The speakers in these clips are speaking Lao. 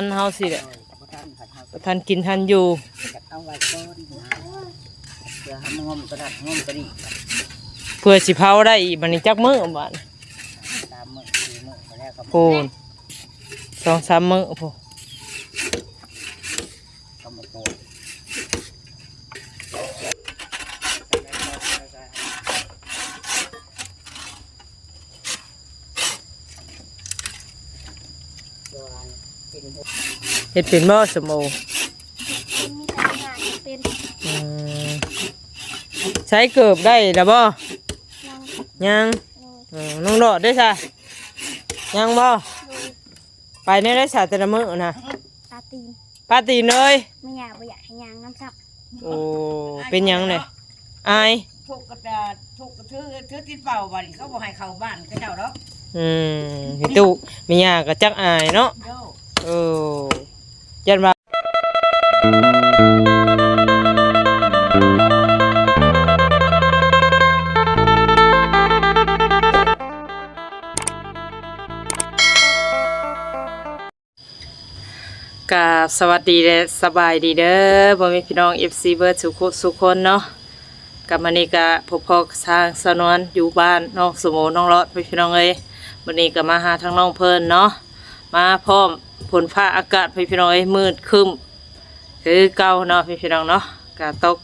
ອັນເຮົາຊິແຫຼະ ບໍ່ທັນ ບໍ່ທັນກິນທັນຢູ່ ເອົາໄວ້ກ່ອນນະ ເພື່ອເຮົາມາງົມໂຕນັ້ນງົມໂຕນີ້ ເພື່ອຊິເຜົາໄດ້ອີກ ບັດນີ້ຈັກມື້ບາດນີ້ ສາມມື້ສີ່ມື້ໄປແລ້ວກໍ ໂອ້ ສອງສາມມື້ພຸ້ນ ກໍບໍ່ພໍ ເຮັດເປັນບໍ່ ສົມໂອ? ເປັນ ມີແຕ່ຫາເຮັດເປັນ ອືມ ໃຊ້ເກີບໄດ້ລະບໍ່? ຍັງ ຍັງ ໂດຍ ເອີ ນ້ອງຫຼອດເດ້ຊະ ຍັງບໍ່? ໂດຍ ໄປແນວໃດຊະແຕ່ລະມື້ນະ? ປາຕີນ ປາຕີນເລີຍ ແມ່ຍ່າບໍ່ຢາກໃຫ້ຍ່າງນຳຊ້ຳ ໂອ້ ເປັນຫຍັງແດ່? ອາຍ ທຸກກະ ທຸກກະຖື ຖືຕິດເປົາ ບາດນີ້ເຂົາບໍ່ໃຫ້ເຂົ້າບ້ານເຂົາເຈົ້າດອກ ອືມ ມີຕູ້ ມີຫຍັງກະຈັກອາຍເນາະ ໂດຍ ເອີ ຢ້ານວ່າ ກາບສະຫວັດດີ ແລະ ສະບາຍດີເດີ ພໍ່ແມ່ພີ່ນ້ອງ ເອັຟຊີ ເບິດສູ່ຄູ່ສູ່ຄົນເນາະ. ກະມື້ນີ້ກະພົບພໍ້ກັບທາງສາວນວນຢູ່ບ້ານນ້ອງສົມໂອ ນ້ອງຫຼອດ ພີ່ນ້ອງເອີຍ. ມື້ນີ້ກະມາຫາທາງນ້ອງເພິ່ນເນາະ ມາພ້ອມຝົນຟ້າອາກາດ ພີ່ນ້ອງເອີຍ ມືດຄຶ້ມຄືເກົ່າເນາະ ພີ່ນ້ອງເນາະ. ກະຕົກ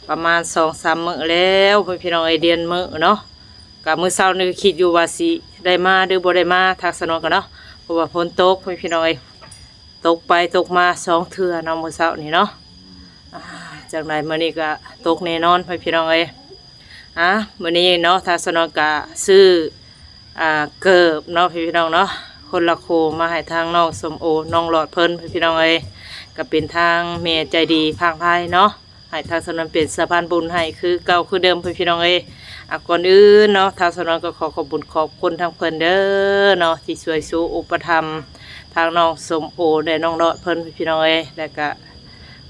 ປະມານສອງສາມມື້ແລ້ວ ພີ່ນ້ອງເອີຍ ເດືອນມື້ເນາະ. ກະມື້ເຊົ້ານີ້ກະຄິດຢູ່ວ່າຊິໄດ້ມາຫຼືບໍ່ໄດ້ມາ ທາງສາວນວນກະເນາະ ເພາະວ່າຝົນຕົກ ພີ່ນ້ອງເອີຍ ຕົກໄປຕົກມາສອງເທື່ອເນາະ ມື້ເຊົ້ານີ້ເນາະ. ອ່າ ຈັ່ງໃດມື້ນີ້ກະຕົກແນ່ນອນ ພີ່ນ້ອງເອີຍ. ອ່າ ມື້ນີ້ເນາະ ທາງສາວນວນກະຊື້ ອ່າ ເກີບເນາະ ພີ່ນ້ອງເນາະ ຄົນລະຄູ່ມາໃຫ້ທາງນ້ອງສົມໂອ ນ້ອງຫຼອດເພິ່ນ ພີ່ນ້ອງເອີຍ. ກະເປັນທາງແມ່ໃຈດີຝັ່ງໄທເນາະ ໃຫ້ທາງສາວນວນເປັນສະພານບຸນໃຫ້ຄືເກົ່າຄືເດີມ ພີ່ນ້ອງເອີຍ. ອ່າ ກ່ອນອື່ນເນາະ ທາງສາວນວນກໍຂໍຂອບບຸນຂອບຄຸນທາງເພິ່ນເດີເນາະ ທີ່ຊ່ວຍຊູອຸປະຖຳທາງນ້ອງສົມໂອ ແລະ ນ້ອງຫຼອດເພິ່ນ ພີ່ນ້ອງເອີຍ. ແລະກະ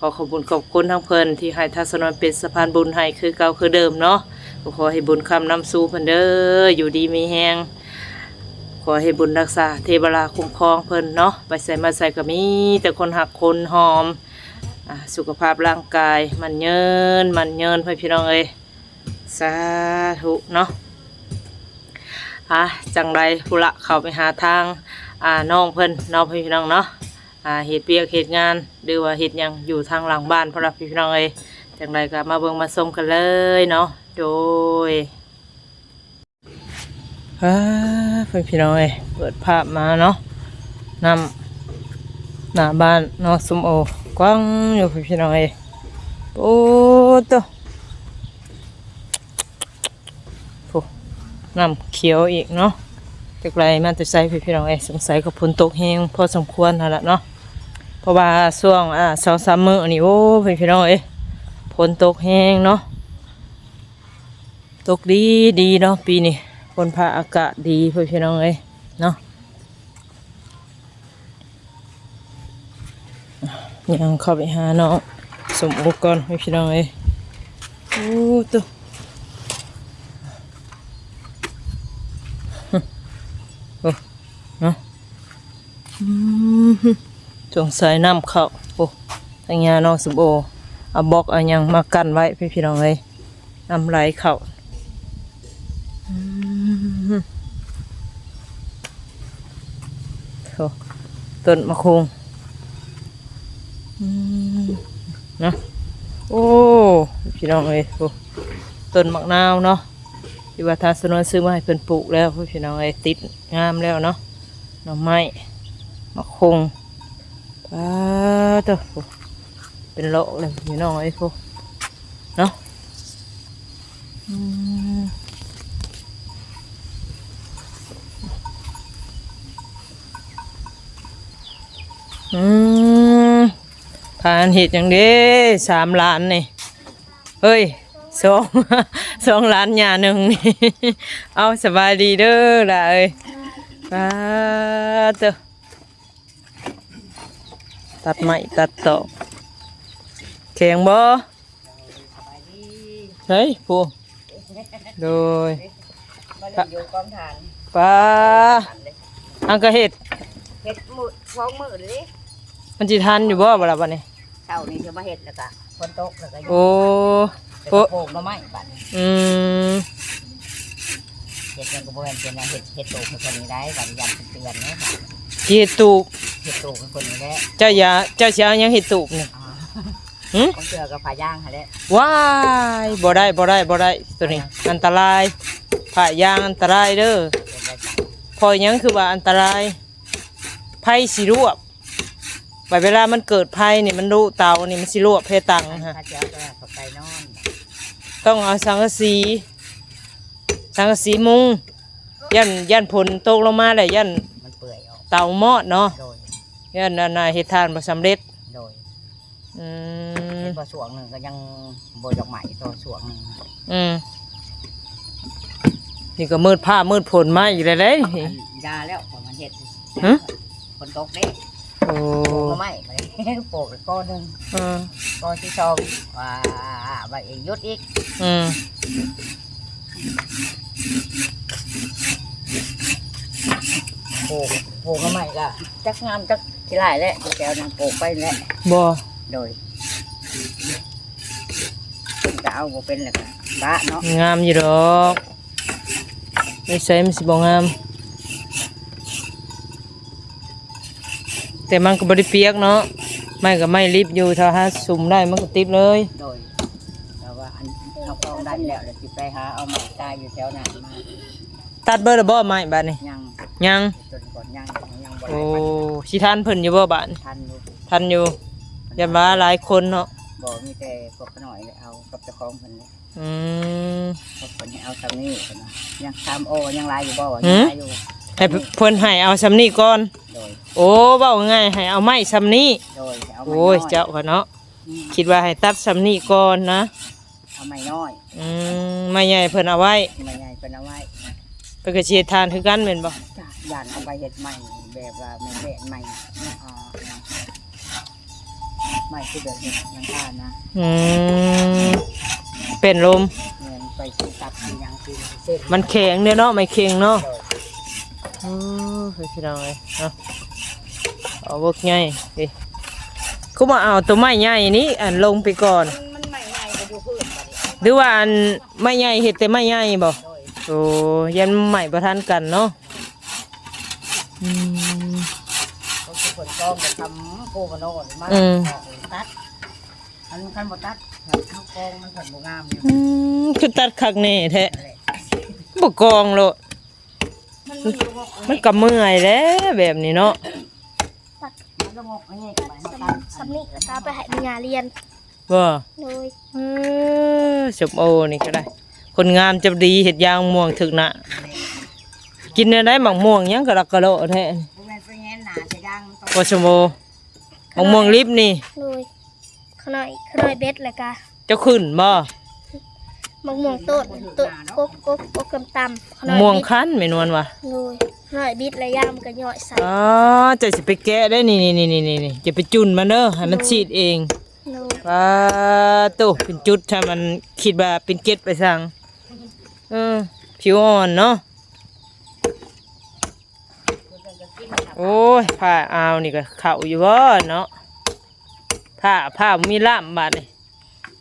ຂໍຂອບບຸນຂອບຄຸນທາງເພິ່ນທີ່ໃຫ້ທາງສາວນວນເປັນສະພານບຸນໃຫ້ຄືເກົ່າຄືເດີມເນາະ. ກໍຂໍໃຫ້ບຸນຄ້ຳນຳຊູເພິ່ນເດີ ຢູ່ດີມີແຮງ ຂໍໃຫ້ບຸນຮັກສາເທວະລາຄຸ້ມຄອງເພິ່ນເນາະ. ໄປໃສມາໃສກໍມີແຕ່ຄົນຮັກຄົນຫອມ ອ່າ ສຸຂະພາບຮ່າງກາຍໝັ້ນຍືນ ໝັ້ນຍືນ ພີ່ນ້ອງເອີຍ ສາທຸເນາະ. ອ່າ ຈັ່ງໃດພຸ້ນລະ ເຂົ້າໄປຫາທາງ ອ່າ ນ້ອງເພິ່ນເນາະ ພີ່ນ້ອງເນາະ. ອ່າ ເຮັດວຽກເຮັດງານ ຫຼືວ່າເຮັດຫຍັງຢູ່ທາງຫຼັງບ້ານພຸ້ນລະ ພີ່ນ້ອງເອີຍ. ຈັ່ງໃດກໍມາເບິ່ງມາຊົມກັນເລີຍເນາະ. ໂດຍ ອ່າ ພີ່ນ້ອງເອີຍ ເປີດພາບມາເນາະ ນ້ຳໜ້າບ້ານນ້ອງສົມໂອກວ້າງຢູ່ ພີ່ນ້ອງເອີຍ. ໂອ້ໂຕ ໂອ້ ນ້ຳຂຽວອີກເນາະ. ຈັກໄຫຼມາແຕ່ໃສ ພີ່ນ້ອງເອີຍ. ສົງໄສກໍຝົນຕົກແຮງພໍສົມຄວນຫັ້ນລະເນາະ ເພາະວ່າຊ່ວງ ອ່າ ສອງສາມມື້ນີ້ ໂອ້ ພີ່ນ້ອງເອີຍ ຝົນຕົກແຮງເນາະ. ຕົກດີດີເນາະປີນີ້ ຝົນຟ້າອາກາດດີ ພີ່ນ້ອງເອີຍເນາະ. ຍ່າງເຂົ້າໄປຫານ້ອງສົມໂອກ່ອນ ພີ່ນ້ອງເອີຍ. ໂອ້ໂຕ ໂອ້ ເນາະ ອືມ ສົງໄສນ້ຳເຂົ້າ. ໂອ້ ທາງຍ່ານ້ອງສົມໂອ ເອົາບລັອກເອົາຫຍັງມາກັ້ນໄວ້ ພີ່ນ້ອງເອີຍ ນ້ຳໄຫຼເຂົ້າ. ອືມ ໂອ້ ຕົ້ນໝາກຫຸ່ງ ອືມ ນະ. ໂອ້ ພີ່ນ້ອງເອີຍ ໂອ້ ຕົ້ນໝາກນາວເນາະ ທີ່ວ່າທາງສາວນວນຊື້ມາໃຫ້ເພິ່ນປູກແລ້ວ ພີ່ນ້ອງເອີຍ ຕິດງາມແລ້ວເນາະ. ໜໍ່ໄມ້ ໝາກຫຸ່ງ ປາໂຕ ເປັນເລາະເລີຍ ພີ່ນ້ອງເອີຍ ໂອ້ ເນາະ. ອືມ ອືມ ພາກັນເຮັດຫຍັງເດ້ ສາມຫຼານນີ້? ເຮີ້ຍ ສອງ ສອງຫຼານຍ່າໜຶ່ງນີ້. ເອົາ ສະບາຍດີເດີຫຼ້າເອີຍ. ປາໂຕ ຕັດໄມ້ຕັດຕອກ ແຂງບໍ່? ໃສຜູ້ ໂດຍ ມາຫຼິ້ນຢູ່ກອງຖ່ານ ປາ ອັນກະເຮັດ ເຮັດມື້ ສອງມື້ເດ້. ມັນຊິທັນຢູ່ບໍ່ ບັດລະບັດນີ້? ເຊົ້ານີ້ຊິມາເຮັດ ແລ້ວກະຝົນຕົກ ແລ້ວກະຢູ່ ໂອ້ ແລ້ວກະໂພກໜໍ່ໄມ້ບັດນີ້. ອືມ ເຮັດຫຍັງກໍບໍ່ແມ່ນເປັນຫຍັງ ເຮັດ ເຮັດຕູບໃຫ້ເພິ່ນນີ້ໄດ້ ບັດນີ້ຢ້ານເພິ່ນເຕືອນເດ້. ຊິເຮັດຕູບ ເຮັດຕູບໃຫ້ເພິ່ນນີ້ແຫຼະ. ເຈົ້າຢາ ເຈົ້າຊິເອົາຫຍັງເຮັດຕູບນີ້? ອໍ ຫຶ? ບາງເທື່ອກໍຜ້າຢາງຫັ້ນແຫຼະ. ວ້າຍ ບໍ່ໄດ້ ບໍ່ໄດ້ ບໍ່ໄດ້ ໂຕນີ້ອັນຕະລາຍ ຜ້າຢາງອັນຕະລາຍເດີ. ເປັນໄດ້ຊັ້ນ ເພາະຫຍັງຄືວ່າອັນຕະລາຍ? ໄຟຊິລວກ ບັດເວລາມັນເກີດໄຟນີ້ ມັນລຸເຕົານີ້ ມັນຊິລວກເພຕັງ ຄັນ ຫັ້ນ ເຂົາເຈົ້າກໍເອົາໄປນອນ ຕ້ອງເອົາສັງກະສີ ສັງກະສີມຸງ ຢ້ານ ຢ້ານຝົນຕົກລົງມາແລ້ວ ຢ້ານມັນເປື່ອຍອອກ ເຕົາມອດເນາະ. ໂດຍ ຢ້ານອັນນ່າເຮັດຖ່ານບໍ່ສຳເລັດ. ໂດຍ ອືມ ເຫັນບໍ່ ຊ່ວງໜຶ່ງກໍຍັງບໍ່ຢາກໄໝ້ ຕໍ່ຊ່ວງໜຶ່ງ. ອືມ ນີ້ກໍມືດຟ້າມືດຝົນມາອີກແລ້ວເດ້. ອັນຢາແລ້ວ ເພາະມັນເຮັດ ຫຶ? ຝົນຕົກເດ້. ໂອ້ ປູກໜໍ່ໄມ້ໄປ ປູກໄປກໍໜຶ່ງ ອືມ ກໍທີສອງ ວ່າ ວ່າອີກ ຢຸດອີກ. ອືມ ປູກ ປູກໜໍ່ໄມ້ກໍຈັກງາມຈັກຂີ້ຮ້າຍແຫຼະ ແຖວນັ້ນປູກໄປແຫຼະ. ບໍ່ ໂດຍ ເພິ່ນກໍເອົາບໍ່ເປັນແລ້ວກໍບ້າເນາະ. ງາມຢູ່ດອກ ໄປໃສມັນຊິບໍ່ງາມ? ແຕ່ມັນກໍບໍ່ໄດ້ປຽກເນາະ ໄມ້ກໍໄມ້ລິບຢູ່ ຖ້າຫາສຸມໄດ້ມັນກໍຕິດເລີຍ. ໂດຍ ແຕ່ວ່າອັນເຮົາຄອງໄດ້ແລ້ວ ແລ້ວຊິໄປຫາເອົາໄມ້ຕາຍຢູ່ແຖວນັ້ນມາ. ຕັດເບິດແລ້ວບໍ່ໄມ້ບາດນີ້? ຍັງ ຍັງ ຕົວນີ້ກ່ອນ ຍັງ ຍັງບໍ່ໄດ້. ໂອ້ ທັນ ຊິທັນເພິ່ນຢູ່ບໍ່ບາດນີ້? ທັນຢູ່ ທັນຢູ່ ເພິ່ນ ຢ້ານວ່າຫຼາຍຄົນເນາະ. ບໍ່ ມີແຕ່ພວກຂ້ານ້ອຍເອົາກັບເຈົ້າຂອງເພິ່ນແຫຼະ. ອືມ ເພິ່ນໃຫ້ເອົາສ່ຳນີ້ ເພິ່ນວ່າ ຍັງ ສາມໂອ ຍັງຫຼາຍຢູ່ບໍ່? ຫື ຍັງຫຼາຍຢູ່ ໃຫ້ເພິ່ນໃຫ້ເອົາສ່ຳນີ້ກ່ອນ. ໂດຍ ໂອ້ ເວົ້າງ່າຍໃຫ້ເອົາໄມ້ສ່ຳນີ້. ໂດຍ ເອົາໄມ້ ໂອ້ຍ ນ້ອຍ ເຈົ້າກໍເນາະ. ອືມ ຄິດວ່າໃຫ້ຕັດສ່ຳນີ້ກ່ອນນະ ເອົາໄມ້ນ້ອຍ. ອືມ ໄມ້ໃຫຍ່ເພິ່ນເອົາໄວ້ ໄມ້ໃຫຍ່ເພິ່ນເອົາໄວ້ ເພິ່ນກໍຊິເຮັດຖ່ານຄືກັນແມ່ນບໍ່? ຢ້ານເອົາໄປເຮັດໄມ້ແບບວ່າໄມ້ແບນ ໄມ້ ອ່າ ໄມ້ຄືແບບນີ້ ຫຼັງຄານະ. ອືມ ເປັນລົມ ແມ່ນ ໄປຊື້ຕັດຊື້ຫຍັງຊື້ເສັ້ນ ມັນແຂງເດ້ເນາະ ໄມ້ເຂັງເນາະ. ໂດຍ ໂອ້ຍ ພີ່ນ້ອງເອີຍເນາະ ເອົາເວີກໃຫຍ່ເດ້. ຄືວ່າເອົາຕົວໄມ້ໃຫຍ່ນີ້ ອັນ ລົງໄປກ່ອນ ມັນ ມັນໄມ້ໃຫຍ່ກໍຢູ່ພື້ນບັດນີ້ ຫຼືວ່າ ອັນ ໄມ້ໃຫຍ່ເຮັດແຕ່ໄມ້ໃຫຍ່ບໍ່? ໂດຍ ໂອ້ ຢ້ານໄມ້ບໍ່ທັນກັນເນາະ. ອືມ ເຂົາຊິເພິ່ນກອງໄປທຳໂຄມະໂນມາ ອືມ ຕັດ ອັນ ຄັນບໍ່ຕັດ ເຮົາກອງມັນເພິ່ນບໍ່ງາມຢູ່. ອືມ ຄືຕັດຄັກແນ່ແທ້ ນັ້ນແຫຼະ ບໍ່ກອງໂລດ ມັນ ມັນບໍ່ງອກ ມັນກໍເມື່ອຍແຫຼະແບບນີ້ເນາະ. ມັນກໍງອກແຍກໄປ ສ່ຳ ສ່ຳນີ້ກໍເອົາໄປໃຫ້ແມ່ຍ່າລຽນ. ບໍ່ ໂດຍ ເອີ ສົ້ມໂອນີ້ກໍໄດ້ ຄົນງາມຈະດີ ເຮັດຢາງມ່ວງຖືກໜ້າ. ກິນແນວໃດ ໝາກມ່ວງຫຍັງກະລັກກະໂລະແທ້. ບໍ່ແມ່ນໄປແຫງນໜ້າໃສ່ຢາງມັນຕ້ອງ ບໍ່ ສົ້ມໂອ ໝາກມ່ວງລິບນີ້. ໂດຍ ຂະນ້ອຍ ຂະນ້ອຍເບັດແລ້ວກະ ເຈົ້າຂຶ້ນບໍ່? ໝາກມ່ວງຕົ້ນ ຕົ້ນ ກົກ ກົກ ກົກຕ່ຳໆ ຂະນ້ອຍ ໝາກມ່ວງຄັນ ແມ່ນວນວ່າ. ໂດຍ ຂະນ້ອຍບິດແລ້ວຢາງມັນກະຍ້ອຍໃສ່. ອໍ ເຈົ້າຊິໄປແກະໄດ້ນີ້ ນີ້ ຢ່າໄປຈູນມັນເດີ ໃຫ້ມັນ ໂດຍ ຊີດເອງ. ໂດຍ ປາໂຕ ເປັນຈຸດ ຖ້າມັນຄິດວ່າເປັນເກັດໄປສັ່ງ. ເອີ ຜິວອ່ອນເນາະ. ໂອ້ຍ ຜ້າອາວນີ້ກໍເຂົ້າຢູ່ບໍ່ເນາະ? ຜ້າ ຜ້າມີລ່າມບາດນີ້.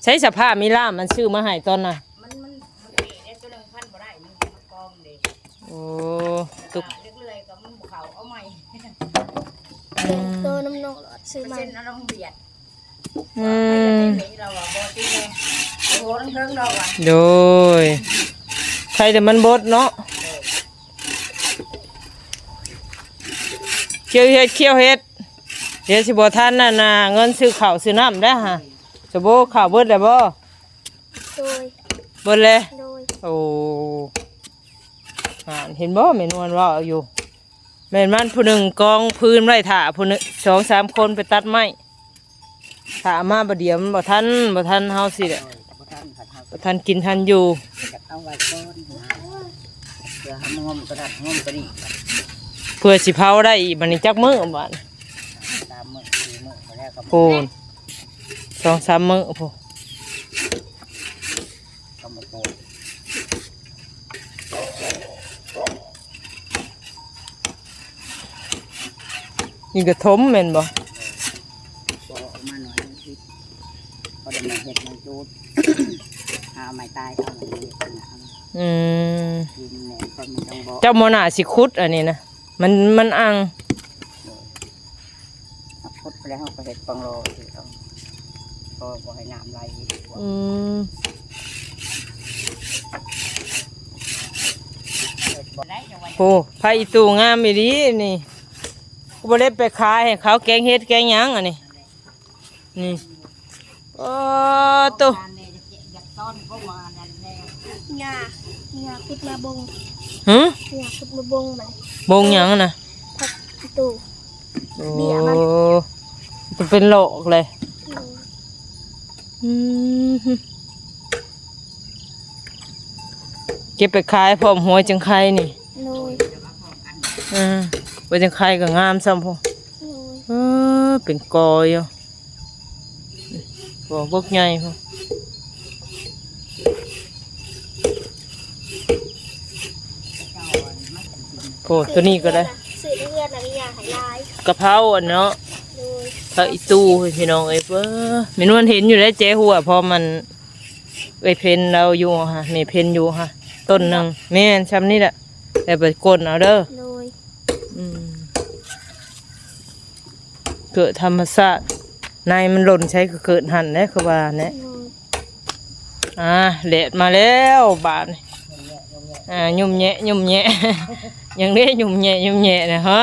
ໃສສະຜ້າມີລ່າມ ອັນຊື້ມາໃຫ້ຕອນນ່ະ? ມັນ ມັນ ມັນເອເດ້ ຕົວໜຶ່ງພັນບໍ່ໄດ້ ມັນ ມັນກອງເດ້. ໂອ້ ຕຸກ ເລື່ອຍໆກໍມັນບໍ່ເຂົ້າ ເອົາໃໝ່. ອືມ ໂຕນ້ຳນົງຫຼອດຊື້ມາ ເຊັນອາລົມບຽດ. ອືມ ໂດຍ ໃຄແຕ່ມັນບົດເນາະ. ຄຽວເຮັດ ຄຽວເຮັດ ດຽວຊິບໍ່ທັນນັ້ນນະ ເງິນຊື້ເຂົ້າຊື້ນ້ຳໄດ້ຫະ. ສະໂບ ເຂົ້າເບິດແລ້ວບໍ່? ໂດຍ ເບິດແລ້ວ. ໂດຍ ໂອ້ ຫັ້ນ ເຫັນບໍ່ ແມ່ນວນເວົ້າຢູ່. ແມ່ນມັນຜູ້ໜຶ່ງກອງຟືນໄວ້ຖ້າ ຜູ້ໜຶ່ງ ສອງສາມຄົນໄປຕັດໄມ້ ຖ້າມາບາດດຽວມັນບໍ່ທັນ ບໍ່ທັນເຮົາຊິແຫຼະ ບໍ່ທັນ ບໍ່ທັນກິນທັນຢູ່. ເອົາໄວ້ກ່ອນ ເພື່ອເຮົາມາງົມກະດັດງົມກະດີ ເພື່ອຊິເຜົາໄດ້ອີກ ບາດນີ້ຈັກມື້ບາດ? ສາມມື້ ສີ່ມື້ ພໍແລ້ວກໍ ໂອ້ ສອງສາມມື້ພຸ້ນ. ກໍບໍ່ໂກນ ນີ້ກະຖົມແມ່ນບໍ່? ມາໜ້ອຍໜຶ່ງ ພໍໄດ້ໄມ້ເຮັດໄມ້ຈູດ ຫາໄມ້ຕາຍເອົາໄມ້ເຮັດເປັນຫຍັງ ອືມ ດິນແໜ້ນກໍມີຕ້ອງບໍ່ ເຈົ້າບໍ່ໜ້າຊິຂຸດອັນນີ້ນະ ມັນ ມັນອັ່ງ ເຮົາຂຸດໄປແລ້ວ ເຮົາກໍເຮັດປອງລໍຊິເອົາ ກໍບໍ່ໃຫ້ນ້ຳໄຫຼອີກ ອືມ ໂອ້ ໄຜ່ອີ່ຕູງາມອີ່ຫຼີນີ້ ກໍບໍ່ໄດ້ໄປຂາຍໃຫ້ເຂົາແກງເຫັດແກງຫຍັງອັນນີ້ ນີ້ ໂອ້ ໂຕ ຍ່າ ຍ່າຂຸດມາບົງ ຫື? ຍ່າຂຸດມາບົງບັດນີ້ ບົງຫຍັງນະ? ຜັກອີ່ຕູ ໂອ້ ເບ້ຍມັນ ມັນເປັນຫຼອກເລີຍ ອືມ ອືມ ເກັບໄປຂາຍພ້ອມຫົວຈັ່ງໄຄນີ້ ໂດຍ ເອີ ຫົວຈັ່ງໄຄກໍງາມຊ້ຳພຸ້ນ ໂດຍ ເອີ ເປັນກໍຢູ່ ໂອ້ ບັກໃຫຍ່ພຸ້ນ ໂອ້ ໂຕນີ້ກໍໄດ້ ຊື້ໃນເຮືອນນະ ມີຫຍັງໃຫ້ຫຼາຍ ກະເພົາອັນເນາະ ໂດຍ ຜັກອີ່ຕູພີ່ນ້ອງເອີຍ ເອີ ແມ່ນວນເຫັນຢູ່ໄດ໋ ແຈຫົວ ເພາະມັນ ເອື້ອຍເພັນລາວຢູ່ຫັ້ນ ແມ່ເພັນຢູ່ຫັ້ນ ຕົ້ນໜຶ່ງ ແມ່ນ ຊ່ຳນີ້ແຫຼະ ແລ້ວໄປກົ້ນເອົາເດີ ໂດຍ ອືມ ເກີດທຳມະຊາດ ໃນມັນຫຼົ່ນໃສກໍເກີດຫັ້ນແຫຼະ ຄືວ່າແຫຼະ ໂດຍ ອ່າ ແດດມາແລ້ວບາດນີ້ ອ່າ ຫຍຸ້ມແຍະ ຫຍຸ້ມແຍະ ຫຍັງເດ້ ຫຍຸ້ມແຍະ ຫຍຸ້ມແຍະນະ ຮະ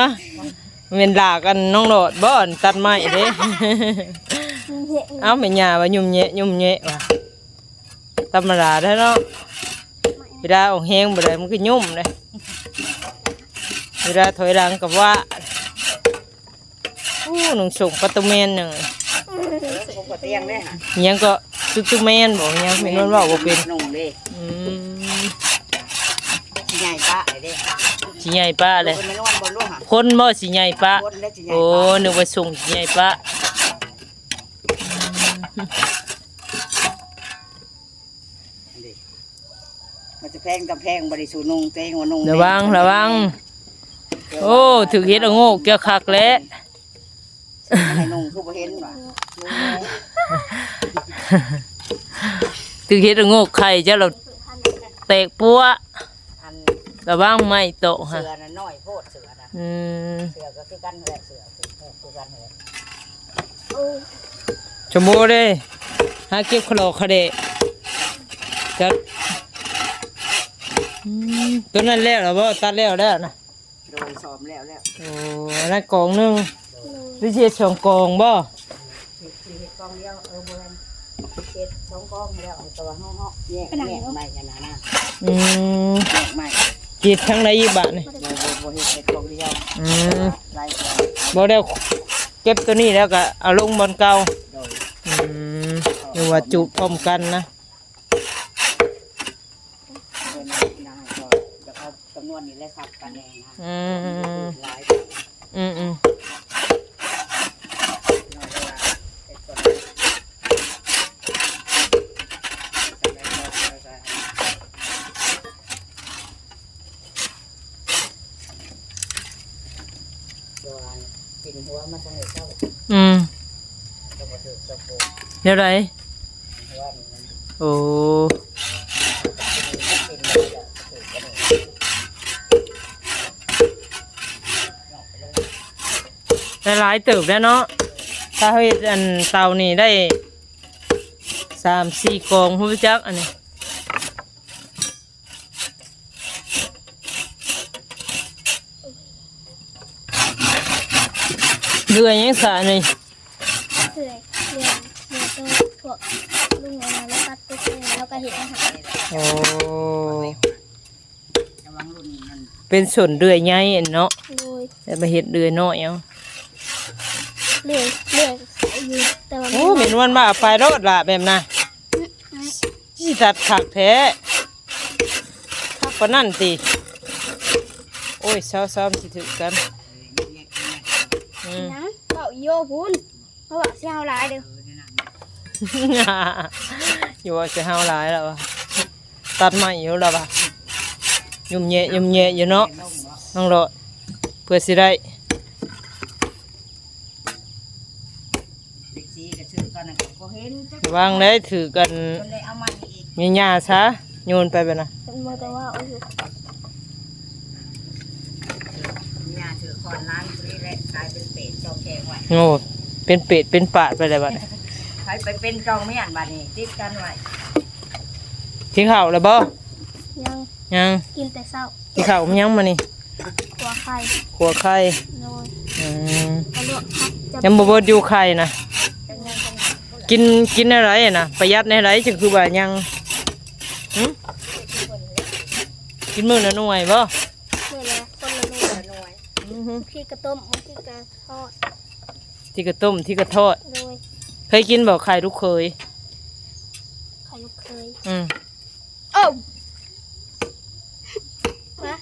ແມ່ນດາກອັນນ້ອງຫຼອດບໍ່ ອັນຕັດໄມ້ເດ້ ເອົ້າ ແມ່ຍ່າວ່າຫຍຸ້ມແຍະ ຫຍຸ້ມແຍະວ່າ ທຳມະດາແທ້ເນາະ ເວລາອອກແຮງບໍ່ໄດ້ ມັນກໍຫຍຸ້ມເດ້ ເວລາຖອຍຫຼັງກໍວາ ໂອ້ ນຸ່ງສົ້ງປາຕູແມນຫຍັງ ເອີ ຜົມກໍຕຽງເດ້ຫະ ຫຍັງກໍ ຕຸຕູແມນບໍ ຫຍັງແມ່ນວນເວົ້າບໍ່ເປັນ ນຸ່ງເດ້ ອືມ ຊິໃຫຍ່ປະເດ້ ຊິໃຫຍ່ປະເດ້ ແມ່ນວນບໍ່ຮູ້ຫະ ຄົນບໍ່ຊິໃຫຍ່ປະ ຄົນເດ້ຊິໃຫຍ່ປະ ໂອ້ ນຶກວ່າສົ້ງຊິໃຫຍ່ປະ ອືມ ອັນນີ້ ມັນຈະແພງກຳແພງ ບໍ່ໄດ້ສູ່ນຸ່ງ ແຕ່ວ່ານຸ່ງ ລະວັງ ລະວັງ ໂອ້ ຖືກເຫັດລະໂງກ ເຈົ້າຄັກແຫຼະ ໃຫ້ນຸ່ງຄືບໍ່ເຫັນຫວາ ນຸ່ງ ຖືກເຫັດລະໂງກໄຂ່ ເຈົ້າລະແຕກປົວ ອັນ ລະວັງໄມ້ໂຕະຫະ ເສື້ອນະນ້ອຍໂພດ ເສື້ອນະ ອືມ ເສື້ອກໍຄືກັນຫັ້ນແຫຼະ ເສື້ອຄືກັນຫັ້ນແຫຼະ ໂອ້ ຊະໂມເດ້ ຫາເກັບຂະຫຼອກຂະແດະ ຈັດ ອືມ ໂຕນັ້ນແລ້ວລະບໍ່? ຕັດແລ້ວແລ້ວນະ ໂດຍ ຊອມແລ້ວແລ້ວ ໂອ້ ອັນນັ້ນກອງໜຶ່ງ ໂດຍ ຫຼືຊິເຮັດສອງກອງບໍ່? ເຮັດ ຊິເຮັດກອງດຽວ ເອີ ບໍ່ແມ່ນ ເຮັດສອງກອງແລ້ວ ແຕ່ວ່າເຮົາເນາະ ແຍກ ແຍກໄມ້ກັນນະ ອືມ ແຍກໄມ້ ເຮັດທາງໃດອີກບາດນີ້? ບໍ່ ບໍ່ ບໍ່ເຮັດ ເຮັດກອງດຽວ ອືມ ຫຼາຍກອງ ບໍ່ແລ້ວ ເກັບໂຕນີ້ແລ້ວກໍເອົາລົງບ່ອນເກົ່າ ໂດຍ ອືມ ຫຼືວ່າຈຸພ້ອມກັນນະ ເພິ່ນນະ ກໍຢາກເອົາຈຳນວນນີ້ແຫຼະ ສັບກັນແດ່ນະ ອືມ ຫຼາຍ ອືມໆ ອືມ ແນວໃດ? ໂອ້ ໄດ້ຫຼາຍເຕີບແລ້ວເນາະ ຖ້າເຮົາເຮັດອັນເຕົານີ້ໄດ້ສາມສີ່ກອງ ຮູ້ຈັກອັນນີ້. ເດືອຍຫຍັງສະນີ້? ເດືອຍ ເດືອຍ ເດືອຍໂຕພວກລຸງອັນນັ້ນລະຕັດຕົກເອງ ລະກະເຮັດອາຫານ. ໂອ້ ເປັນສົນເດືອຍໃຫຍ່ເນາະ. ໂດຍ ແລ້ວມາເຮັດເດືອຍນ້ອຍເອົາ. ເດືອຍ ເດືອຍຂາຍຢູ່ ແຕ່ວ່າ ໂອ້ ແມ່ນວນວ່າເອົາໄປໂລດລະແບບນະ. ອືມ ຊິຕັດຄັກແທ້ ຄັກປານນັ້ນຕິ? ໂອ້ຍ ຊາວຊາມຊິຖືກກັນ. ອືມ ຫຍັງ ເວົ້າຢູ່ພຸ້ນ ເວົ້າໃສ່ເຮົາຫຼາຍເດີ້ ຢ່າເວົ້າໃສ່ເຮົາຫຼາຍແລ້ວວ່າ ຕັດໄມ້ຢູ່ແລ້ວວ່າ ຫຍຸ້ມແຍະ ຫຍຸ້ມແຍະຢູ່ເນາະ ນ້ອງຫຼອດ ເພື່ອຊິໄດ້. ເປັນສີກະຊື່ຕອນນັ້ນກໍບໍ່ເຫັນຈັກ ວາງໄດ້ຖືກກັນ ຈົນໄດ້ເອົາໃໝ່ອີກ ມີຫຍ້າຊະ ໂຍນໄປບັດນະ ເຫັນບໍ່ ແຕ່ວ່າ ໂອ້ຍ ຫຍ້າຖືກຄ້ອນລ້າງນີ້ແຫຼະ ກາຍເປັນເປດຈອງແຂງໄວ້ ໂອ້ ເປັນເປດເປັນປາດໄປແລ້ວບັດນີ້ ໃຜໄປເປັນຈອງມ້ຽນບັດນີ້ ຕິດກັນໄວ້ ກິນເຂົ້າແລ້ວບໍ່? ຍັງ ຍັງ ກິນແຕ່ເຊົ້າ ກິນເຂົ້າກັບຫຍັງມື້ນີ້? ຂົ້ວໄຂ່ ຂົ້ວໄຂ່ ໂດຍ ອືມ ກະລວກຜັກ ຍັງບໍ່ເບິດຢູ່ໄຂ່ນະ ກິນ ກິນແນວໃດນະ ປະຢັດແນວໃດ ຈັ່ງຄືວ່າຍັງ ຫຶ ກິນມື້ລະໜ່ວຍບໍ່? ມື້ລະຄົນລະໜ່ວຍ ອືຮຶ ບາງທີກະຕົ້ມ ບາງທີກະທອດ ທີກະຕົ້ມ ທີກະທອດ ໂດຍ ເຄີຍກິນບໍ່ໄຂ່ລູກເຂີຍ? ໄຂ່ລູກເຂີຍ ອືມ ໂອ້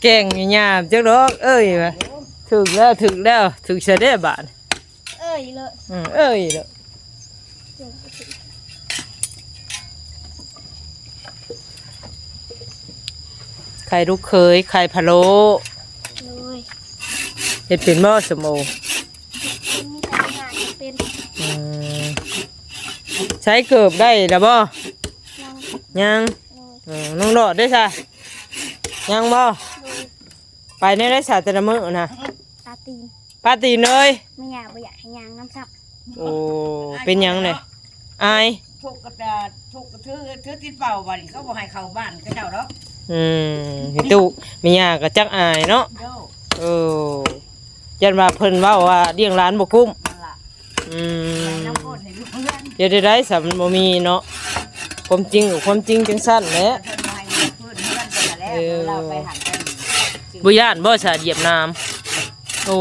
ແກ້ງຫຍ້າຈັກດອກ ເອີຍວ່າ ຖືກແລ້ວ ຖືກແລ້ວ ຖືກຊະເດ້ບາດ ເອີຍເລີຍ ອືມ ເອີຍເລີຍ ໄຂ່ລູກເຂີຍ ໄຂ່ພະໂລ້ ໂດຍ ເຮັດເປັນບໍ່ ສົມໂອ? ເປັນ ມີແຕ່ຫາເຮັດເປັນ ອືມ ໃຊ້ເກີບໄດ້ລະບໍ່? ຍັງ ຍັງ ໂດຍ ເອີ ນ້ອງຫຼອດເດ້ຊະ ຍັງບໍ່? ໂດຍ ໄປແນວໃດຊະແຕ່ລະມື້ນະ? ປາຕີນ ປາຕີນເລີຍ ແມ່ຍ່າບໍ່ຢາກໃຫ້ຍ່າງນຳຊ້ຳ ໂອ້ ເປັນຫຍັງແດ່? ອາຍ ທຸກກະ ທຸກກະຖື ຖືຕິດເປົາບັດນີ້ ເຂົາບໍ່ໃຫ້ເຂົ້າບ້ານເຂົາເຈົ້າດອກ ອືມ ເຫັນຕູ້ ແມ່ຍ່າກະຈັກອາຍເນາະ ໂດຍ ເອີ ຢ້ານວ່າເພິ່ນເວົ້າວ່າລ້ຽງຫຼານບໍ່ກຸ້ມ ນັ້ນລະ ອືມ ໃຫ້ນ້ຳຝົນໃຫ້ຢູ່ເຮືອນ ເຮັດໄດ້ໃດ໋ ສະມັນບໍ່ມີເນາະ ຄວາມຈິງກະຄວາມຈິງຈັ່ງຊັ້ນແຫຼະ ເພິ່ນບໍ່ໃຫ້ຢູ່ພື້ນເຮືອນເພິ່ນຫັ້ນແຫຼະ ເອີ ເວລາໄປຫັ້ນໄປນີ້ ບໍ່ຢ້ານບໍ່ຊະຫຽບນ້ຳ ໂອ້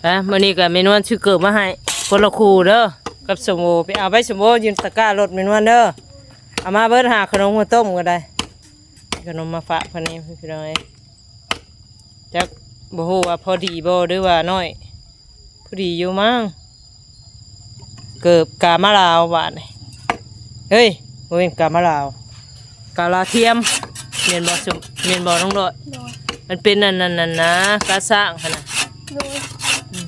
ອະ ມື້ນີ້ກະແມ່ນວນຊື້ເກີບມາໃຫ້ຄົນລະຄູ່ເດີ ກັບສົມໂອ ໄປເອົາໄປສົມໂອ ຢູ່ຕະກ້າລົດແມ່ນວນເດີ ເອົາມາເບິດ ຫາຂະໜົມມາຕົ້ມກະໄດ້ ຂະໜົມມາຝາກເພິ່ນນີ້ພີ່ນ້ອງເອີຍ ຈັກບໍ່ຮູ້ວ່າພໍດີບໍ່ ຫຼືວ່ານ້ອຍ ພໍດີຢູ່ມັ້ງ ເກີບກາມະລາວບາດນີ້ ເຮີ້ຍ ບໍ່ແມ່ນກາມະລາວ ກາລາວທຽມ ແມ່ນບໍ່ ແມ່ນບໍ່ນ້ອງໂລດ? ໂດຍ ມັນເປັນອັນນັ້ນນະ ກາຊ້າງຫັ້ນນະ ໂດຍ ອືມ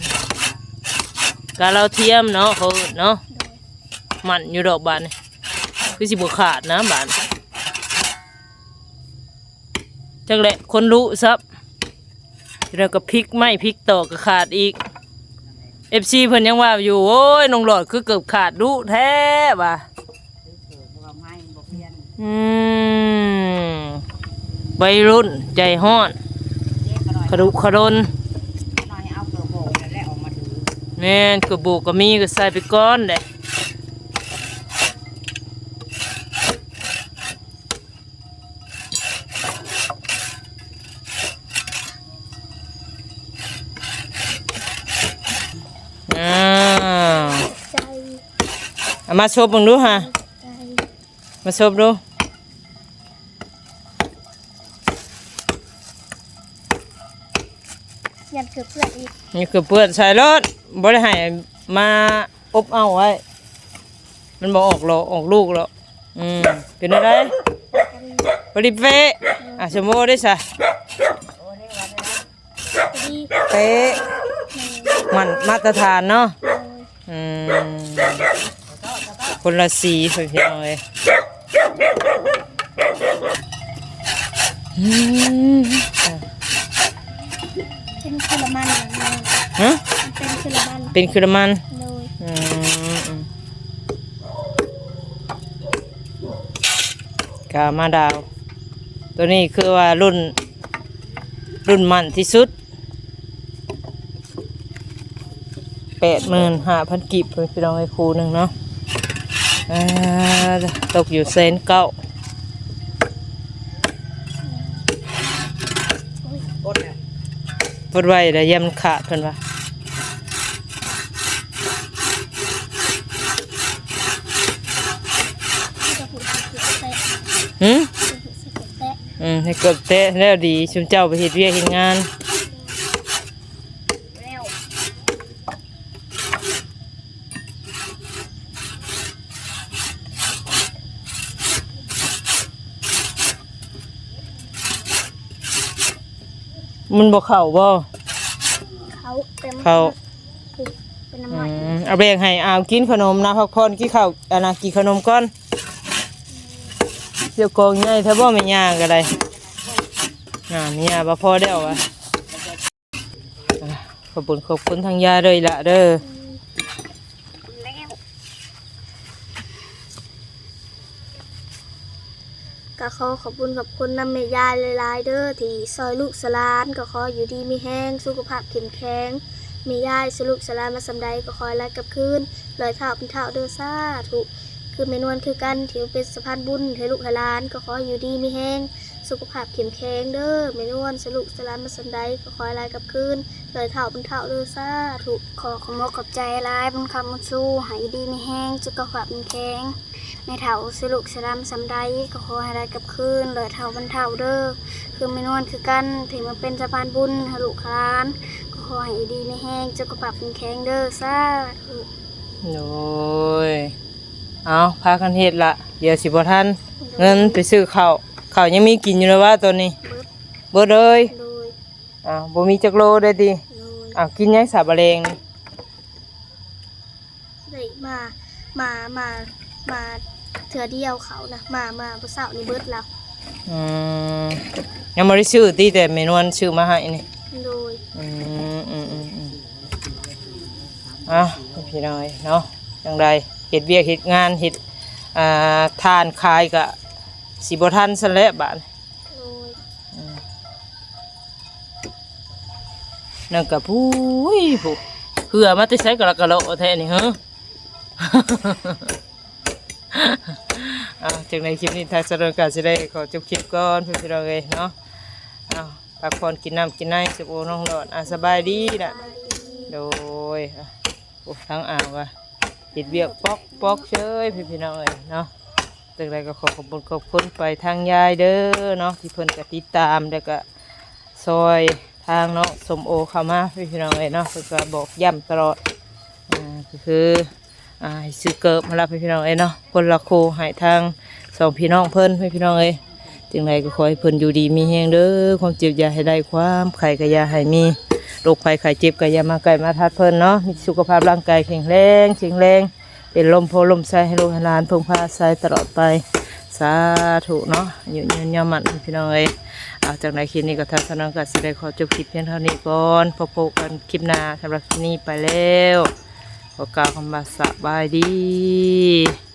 ກາລາວທຽມເນາະ ເຂົາເອີ້ນເນາະ ໂດຍ ໝັ້ນຢູ່ດອກບາດນີ້ ຄືຊິບໍ່ຂາດນະບາດນີ້ ຈັກແຫຼະ ຄົນລຸຊະ ແລ້ວກະພິກໄມ້ພິກຕອກກະຂາດອີກ ເອັຟຊີ ເພິ່ນຍັງວ່າຢູ່ ໂອ້ຍ ນ້ອງຫຼອດຄືເກີບຂາດດຸແທ້ວ່າ ອືມ ໄວລຸ້ນໃຈຮ້ອນ ຂະດຸຂະດົນ ແມ່ນ ກະໂບກກະມີກະໃສ່ໄປກ່ອນແຫຼະ. ອາ ໃສ່ ເອົາມາສົບເບິ່ງດູຫາ ໃສ່ ມາສົບດູ ຢ້ານເກີບເປື້ອນອີກ ຢ້ານເກີບເປື້ອນ ໃສ່ໂລດ ບໍ່ໄດ້ໃຫ້ມາອົບເອົາໄວ້ ມັນບໍ່ອອກຫຼອກ ອອກລູກແລ້ວ ອືມ ເປັນແນວໃດ? ພໍດີເປະ ອືມ ອ່ະ ສົມໂອເດ້ຊະ ພໍດີເປະ ມັນມາດຕະຖານເນາະ ໂດຍ ອືມ ຄົນລະສີ ພີ່ນ້ອງເອີຍ ອືມ ເປັນຄືລະມັນ ຮະ? ເປັນຄືລະມັນ ເປັນຄືລະມັນ ໂດຍ ອືມ ກາມະລາວ ໂຕນີ້ຄືວ່າລຸ້ນ ລຸ້ນໝັ້ນທີ່ສຸດ ແປດໝື່ນຫ້າພັນກີບ ພີ່ນ້ອງເອີຍ ຄູ່ໜຶ່ງເນາະ ອ່າ ຕົກຢູ່ແສນເກົ້າ ປົດໄວ້ແລ້ວ ຢ້ານມັນຂາດ ເພິ່ນວ່າ ຫື? ອືມ ໃຫ້ເກີບແຕະແລ້ວດີ ຊຸມເຈົ້າໄປເຮັດວຽກເຮັດງານ ເ ມັນບໍ່ເຂົ້າບໍ່? ເຂົ້າ ເຂົ້າ ເປັນນ້ຳມັນ ອືມ ເອົາແບ່ງໃຫ້ອາວກິນຂະໜົມນະ ພັກຜ່ອນ ກິນເຂົ້າ ອັນນະ ກິນຂະໜົມກ່ອນ. ເຈົ້າກອງໃຫຍ່ແທ້ບໍ່ແມ່ຍ່າກໍໄດ້. ອ່າ ແມ່ຍ່າວ່າພໍແລ້ວວ່າ. ອ່າ ຂອບຄຸນ ຂອບຄຸນທາງຍາເດີ ອີ່ຫຼ້າເດີ. ກໍຂໍຂອບຄຸນຂອບຄຸນນຳແມ່ຍາຍຫຼາຍໆເດີ ທີ່ຊ່ອຍລູກຊ່ອຍຫຼານ. ກໍຂໍຢູ່ດີມີແຮງ ສຸຂະພາບເຂັ້ມແຂງ. ແມ່ຍາຍຊ່ອຍລູກຊ່ອຍຫຼານມາສ່ຳໃດ ກໍຂໍໃຫ້ຫຼາຍກັບຄືນ ຮ້ອຍເທົ່າພັນເທົ່າເດີ ສາທຸ. ຄືແມ່ນວນຄືກັນ ທີ່ມາເປັນສະພານບຸນໃຫ້ລູກໃຫ້ຫຼານ ກໍຂໍໃຫ້ຢູ່ດີມີແຮງ ສຸຂະພາບເຂັ້ມແຂງເດີ. ແມ່ນວນຊ່ອຍລູກຊ່ອຍຫຼານມາສ່ຳໃດ ກໍຂໍໃຫ້ຫຼາຍກັບຄືນ ຮ້ອຍເທົ່າພັນເທົ່າເດີ ສາທຸ. ຂໍຂອບອົກຂອບໃຈຫຼາຍ ບຸນຄຳບຸນຊູ ໃຫ້ຢູ່ດີມີແຮງ ສຸຂະພາບເຂັ້ມແຂງ. ແມ່ເຖົ້າຊ່ອຍລູກຊ່ອຍຫຼານມາສ່ຳໃດ ກໍຂໍໃຫ້ຫຼາຍກັບຄືນ ຮ້ອຍເທົ່າພັນເທົ່າເດີ. ຄືແມ່ນວນຄືກັນ ທີ່ມາເປັນສະພານບຸນໃຫ້ລູກໃຫ້ຫຼານ ກໍຂໍໃຫ້ຢູ່ດີມີແຮງ ສຸຂະພາບເຂັ້ມແຂງເດີ ສາທຸ. ໂດຍ ເອົາ ພາກັນເຮັດລະ ດຽວຊິບໍ່ທັນ ໂດຍ ເງິນໄປຊື້ເຂົ້າ. ເຂົ້າຍັງມີກິນຢູ່ລະວະຕອນນີ້? ເບິດ ເບິດເລີຍ. ໂດຍ ອ້າວ ບໍ່ມີຈັກໂລເດ້ຕິ? ໂດຍ ອ້າວ ກິນຫຍັງສາບະແລງນີ້? ໄດ້ມາ ມາ ມາ ມາເທື່ອດຽວເຂົ້ານະ ມາ ມາມື້ເຊົ້ານີ້ເບິດແລ້ວ. ອືມ ຍັງບໍ່ໄດ້ຊື້ຕິ ແຕ່ແມ່ນວນຊື້ມາໃຫ້ນີ້? ໂດຍ ອືມ ອືມ ອືມ ອືມ ເອົ້າ ພີ່ນ້ອງເອີຍເນາະ ຈັ່ງໃດ ເຮັດວຽກເຮັດງານ ເຮັດ ອ່າ ທານຂາຍກະຊິບໍ່ທັນຊັ້ນແຫຼະບາດນີ້. ໂດຍ ອືມ ນັ້ນກະ ພຸ້ຍ ຜູ້ ເຮືອມາແຕ່ໃສກະລະກະໂລະແທ້ນີ້ເຮີ. ເອົ້າ ຈັ່ງໃດຄລິບນີ້ ທາງສາວນວນກະຊິໄດ້ຂໍຈົບຄລິບກ່ອນ ພີ່ນ້ອງເອີຍເນາະ. ເອົ້າ ພັກຜ່ອນກິນນ້ຳກິນໃນ ສຸກໂອນ້ອງດອນ. ອ່າ ສະບາຍດີລະ. ໂດຍ ໂອ້ ທາງອ່າງວ່າເຮັດວຽກປອກໆເຊີຍ ພີ່ນ້ອງເອີຍເນາະ. ຈັ່ງໃດກໍຂໍຂອບຄຸນຂອບຄຸນໄປທາງຍາຍເດີເນາະ ທີ່ເພິ່ນກໍຕິດຕາມ ແລ້ວກໍຊ່ອຍທາງນ້ອງສົ້ມໂອເຂົ້າມາ ພີ່ນ້ອງເອີຍເນາະ. ເພິ່ນກໍບອກຢ້ຳຕະຫຼອດ ອ່າ ກໍຄື ອ່າ ໃຫ້ຊື້ເກີບຫັ້ນລະ ພີ່ນ້ອງເອີຍເນາະ ຄົນລະຄູ່ໃຫ້ທາງສອງພີ່ນ້ອງເພິ່ນ ພີ່ນ້ອງເອີຍ. ຈັ່ງໃດກໍຂໍໃຫ້ເພິ່ນຢູ່ດີມີແຮງເດີ ຄວາມເຈັບຢ່າໃຫ້ໄດ້ ຄວາມໄຂ້ກໍຢ່າໃຫ້ມີ ໂລກໄພໄຂ້ເຈັບກໍຢ່າມາໃກ້ມາທັດເພິ່ນເນາະ. ມີສຸຂະພາບຮ່າງກາຍແຂງແຮງ ແຂງແຮງ ເປັນລົມໂພລົມໄຊໃຫ້ລູກໃຫ້ຫຼານເພິ່ງພາອາໄສຕະຫຼອດໄປ ສາທຸເນາະ. ອາຍຸຍືນຍາວໝັ້ນ ພີ່ນ້ອງເອີຍ. ເອົາ ຈັ່ງໃດຄລິບນີ້ກໍ ທາງສາວນວນກໍຊິໄດ້ຂໍຈົບຄລິບພຽງເທົ່ານີ້ກ່ອນ ພົບກັນຄລິບໜ້າ. ສຳລັບຄລິບນີ້ໄປແລ້ວ ຂໍກ່າວຄຳວ່າສະບາຍດີ.